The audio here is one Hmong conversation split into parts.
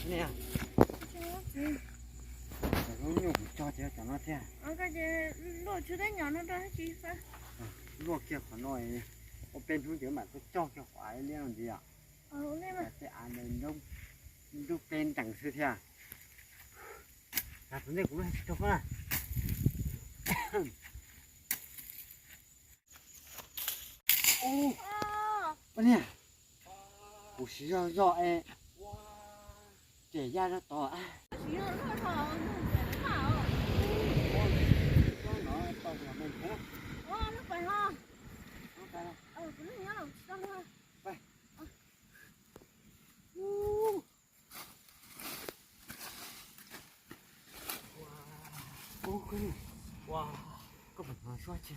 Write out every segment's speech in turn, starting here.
Niam, cov nyuj kuv cog ces cov no thiab. Luaj kiag qhov no, ua peb hnub ces mam tuaj cog kiag qhov av liab no ntxiv os. Tej av ntawd nruj peb ntees xwb thiab. Tus ntej kuv tsis tau koj na. Ua niam, kuv siv zog zog es ces ya rau tod. Koj puas hnov suab tsi?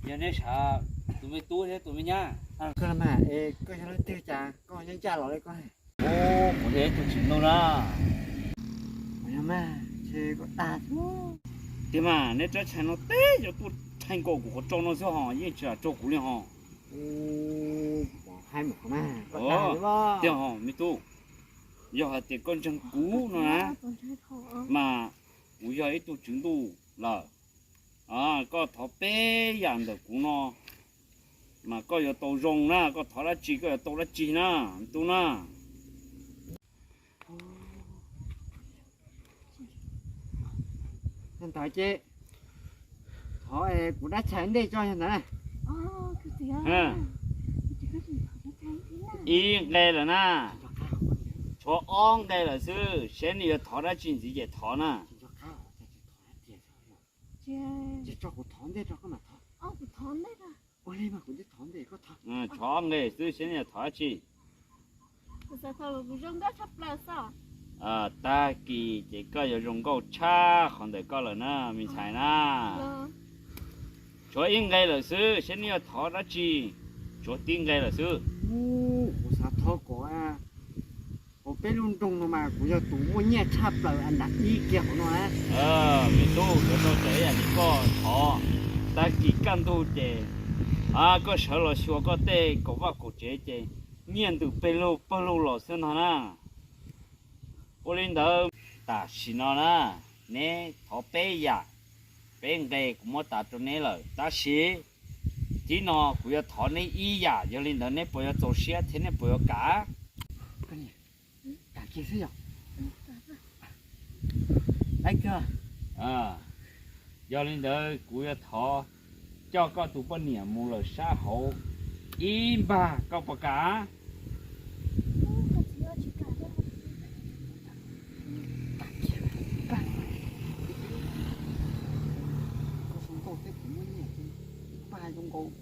Yog neb sav tus me tub thiab tus me nyab. Koj los mas es koj yog leej twg cas koj nyob ncaj los li koj? Kuv yog ib tug tswv ntuj na. Tiag mas, neb rab tshais no teb cov tuaj rhais nkaus kuv qhov rooj no xwb hos yeej tsis lam raug kuv li hos. Tiag hos me tub, yog hais tias koj ntseeg kuv no na, mas kuv yog ib tug tswv ntuj lawm. Koj thov peb yam ntawm kuv no mas koj yuav tau zoo na, koj thov dab tsi koj yuav tau dab tsi na, me tub na. Ntawd ces thov kuv dab tshais ntej tso yog ntawd. Ib nqe lawm na, tshuav ob nqe lawm xwb, seb neb yuav thov dab tsi ntxiv ces thov na. Tshuav ob nqe xwb, seb neb yuav thov dab tsi. Tag kis ces koj yuav zoo nkauj tshaj qhov ntawm koj lawm na me ntxhais na. Tshuav ib nqe lawm xwb, seb neb yuav thov dab tsi. Tshuav tib nqe lawm xwb. Kuv xav thov kom hauv peb lub nroog no mas kuv yog tus muaj nyiaj tshaj plaws nram ib kiag hauv no na. Me tub, yuav tau txawm ib yam li koj thov, tag kis kaj ntug ces koj sawv los xyuas koj tej kaum vaj kaum tsev ces nyiaj ntws pes lug pawg lug los xwb no na. Ua li ntawd, tam sim no na, neb thov peb yam, peb nqe kuv muab tas rau neb lawm, tab sis tib no kuv yuav thov neb ib yam, yog li ntawd neb puas yuav txaus siab thiab neb puas yuav kam? Yog li ntawd kuv yuav thov coj koj tus poj niam mus lawm sab hauv ib npag, koj puas kam? Koj zoo nkauj thiab kuv muaj nyiaj, ib npag zoo nkaus.